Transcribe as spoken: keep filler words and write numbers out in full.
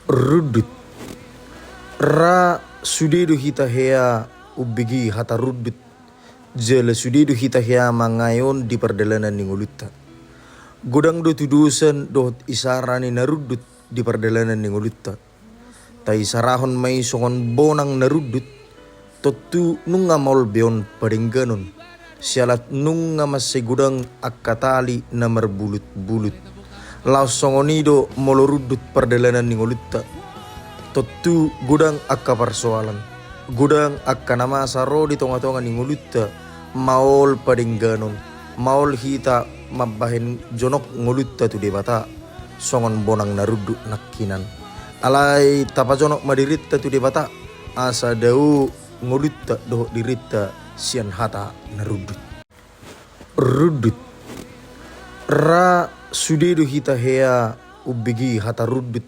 Rundut. Ra sude do hita hea umbege hata rundut, jala sude do hita hea mangae on di pardalanan ni ngolunta. Godang do tudosan dohot isara ni na rundut di pardalanan ni ngolunta. Taisarahon ma i songon bonang na rundut, tontu nunga maol be on padengganon, siala nunga mansai godang angka tali na marbulutbulut. Laos songon i do molo rundut pardalanan ni ngolunta. Tontu godang angka parsoalan, godang angka na masa ro di tongatonga ni ngolunta, maol padengganon, maol hita mambahen jonok ngolunta tu Debata songon bonang na rundut nangkinan. Alai tapajonok ma dirinta tu Debata, asa dao ngolunta dohot dirinta sian hata na rundut. Rundut. Ra sude do hita hea umbege hata rundut,